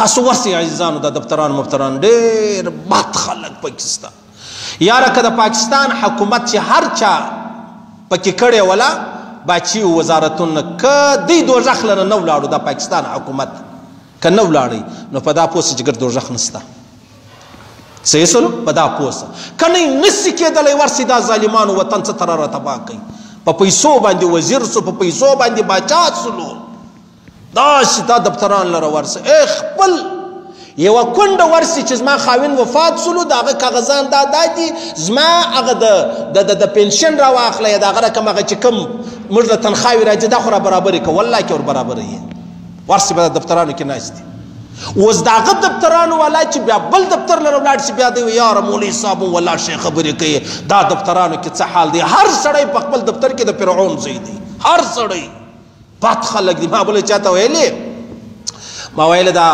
تاسو ورسئ عزیزانو، دا دفتران مفتران ډېر بد خلک پکې شته. یاره که د پاکستان حکومت چې هر چا پکې کړی ولا باچي وزارتونه، که دی دوزخ لره نه ولاړو، د پاکستان حکومت که نه ولاړی نو په دا پوه سه چې ګرد دوزخ نشته. صحیح سولو؟ په دا پوه سه که نه نسي کېدلی ورسي دا ظالمانو وطن څه تر را تباه کوي. په پیسو باندې وزیر سو، په پیسو باندې باچا سلو، داسې دا دفتران لره ورسي. ای خپل یوه کونډه ورسي چې زما خاوند وفات سولو، د هغه کاغذان دا دا دي، زما هغه د پنشن را واخله، یا د هغه رقم هغه چې کوم موږ له تنخواوې راځي دا خو را برابرې کړه، والله کې ور برابرې یې. ورسي به دفترانو کې ناست دي. اوس د هغه دفترانو والا چې بیا بل دفتر لره ولاړ شي، بیا دی وایي یاره مولوي صاحب والله ښې خبرې کوي، دا دفترانو کې څه حال دی. هر سړی په خپل دفتر کې د فرعون زوی دی، هر سړی بد خلک دي. ما بل چاته ویلې، ما ویل دا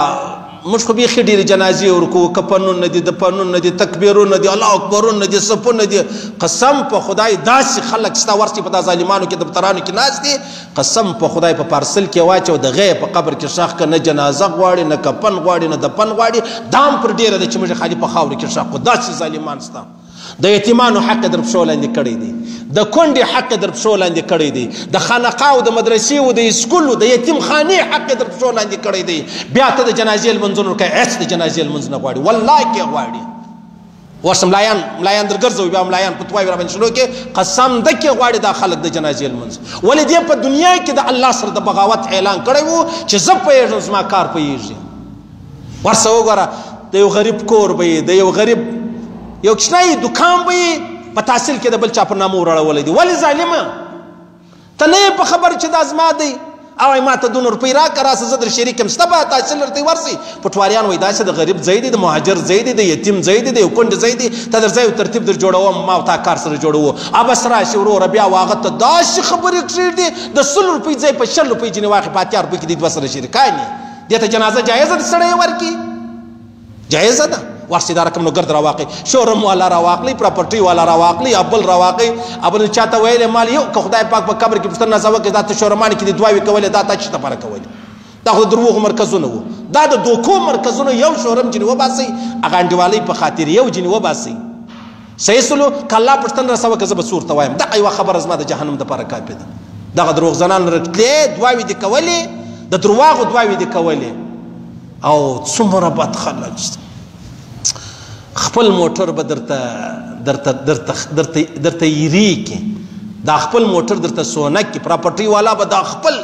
موږ خو بیخي ډېرې جنازې ورکوو، کفنونه دي، دفنونه دي، تکبیرونه دي، الله اکبرونه دي، صفونه دي. قسم په خدای داسې خلک شته ورسي په دا ظالمانو کې دفترانو کې ناست دي، قسم په خدای په پارسل کې واچو، د غې په قبر کې ښخ که، نه جنازه غواړي، نه کفن غواړي، نه دفن غواړي. دا هم پر ډېره ده چې موږ خالي په خاورو کې ښخ کړو. داسې ظالمان شته. د یتیمانو حق در پښو لاندې کړی دی، د کونډې حق در پښو لاندې کړی دی، د خانقاه او د مدرسې او د اسکول د یتیم خانې حق در پښو لاندې کړی دی. بیا ته د جنازې لمونځونه ورکوې، هېڅ د جنازې لمونځ نه غواړي، والله کې غواړي. ورسه ملایان ملایان درګرځوي، بیا ملایان فتواوې راباندې شروع کړي، قسم ده کې غواړي دا خلک د جنازې لمونځ. ولې دې په دنیا کې د الله سره د بغاوت اعلان کړی و چې زه پوهېږم، زما کار پوهېږي. ورسه وګوره، د یو غریب کور به یې، د یو غریب یو کوچنی دکان به یې په تحصیل کې د بل چا پر نامه وراړولی دی. ولې ظالمه ته نه یې په خبر چې دا زما دی، او ما ته دونه روپۍ راکړه، راسه زه در شریک یم، سته به تحصیل درته ورسي. پټواریان وایي داسې د غریب ځای دی، د مهاجر ځای دی، د یتیم ځای دی، د یو کونډې ځای دی، ته در ځای او ترتیب در جوړوم، ما او تا کار سره جوړوو. ابس راشي وروره، بیا هغه ته داسې خبرې کښېږدي، د 100 روپۍ ځای په 20 روپۍ ځینې واخلي، په 80 روپۍ کې دی دوه سره شریکان یې. دې ته جنازه جایزه ده سړی یې ورکړي؟ جایزه ده. ورسي دا رقم نو ګرد راواخلي، شورم والا راواخلي، پراپرټي والا راواخلي، ابل راواخلي. ابل چاته ویلې مال یو که خدای پاک په قبر کې پوښتنه راسره وکړي دا ته شورمان کې دې دعاوې کولې، دا تا چېرته لپاره کولې؟ دا خو د دروغو مرکزونه وو، دا د دوکو مرکزونه. یو شورم جنې وباسئ، هغه انډیوالۍ په خاطر یو جنې وباسئ. صحیح سلو؟ که الله پوښتنه راسره وکړي زه به څه ورته وایم؟ دغه یوه خبره زما د جهنم دپاره کافي ده. دغه دروغجنان راتلې، دعاوې دې کولې، د درواغو دعاوې دې کولې. او څومره بد خلک شته. خپل موټر به درته درته درته درته درته ایري کې، دا خپل موټر درته سونه کې، پراپرټي والا به دا خپل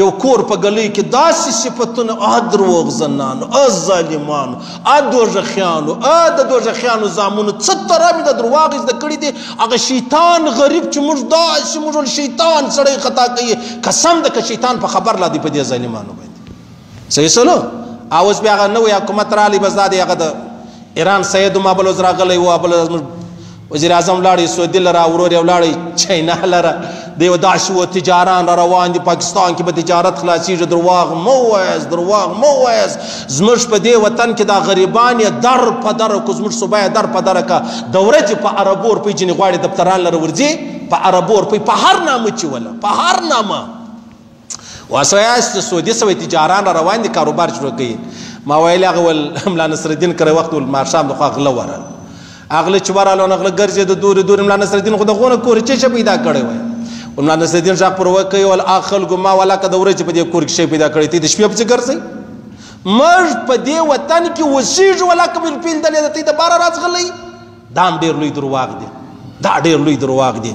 یو کور په ګلۍ کې داسې صفتونه، ا دروغجنانو، ا ظالمانو، ا دوزخیانو، ا د دوزخیانو زامنو، څه ترامې د درواغ زده کړي دي. هغه شیطان غریب چې موږ داسې موږ ول شیطان سړی خطا کوي، قسم ده که شیطان په خبر لا دی په دې ظالمانو باندې. صحیح سلو؟ اوس بیا هغه نوی حکومت راغلی، بس دا دی هغه د ایران سید ما بل ورځ راغلی و، بل ورځ موږ وزیر اعظم لاړی سعودي لره، ورور یې ولاړی چینا لره، د یو داسې و تجاران را روان دي، پاکستان کې به تجارت خلاصېږي. درواغ مه ووایاست، درواغ مه ووایاست. زموږ په دې وطن کې دا غریبان یې در په در کړو، زموږ صوبه یې در په در کړه. د ورځې په اربو روپۍ ځینې غواړي دفتران لره ورځي، په اربو روپۍ، په هر نامه چې وله، په هر نامه واسویاست. سعودي سوی تجاران را روان دي، کاروبار شروع کوي. ما ویل هغه ول ملا نصرالدین کره وخت ول ماښام د خوا غله ورغله، هغله چې ورغله نو غله ګرځېده دورې دورې. ملا نصرالدین خو د غونه کور چې شی پیدا کړی وای. ملا نصرالدین غږ پر وکړ ول هغه خلکو ما ولا که د ورځې په دې کور کې شی پیدا کړی، ته د شپې پسې ګرځئ؟ موږ په دې وطن کې اوسېږو، ولا که بالفعل دلې د ته دپاره راځغلی. دا هم ډېر لوی درواغ دی، دا ډېر لوی درواغ دی.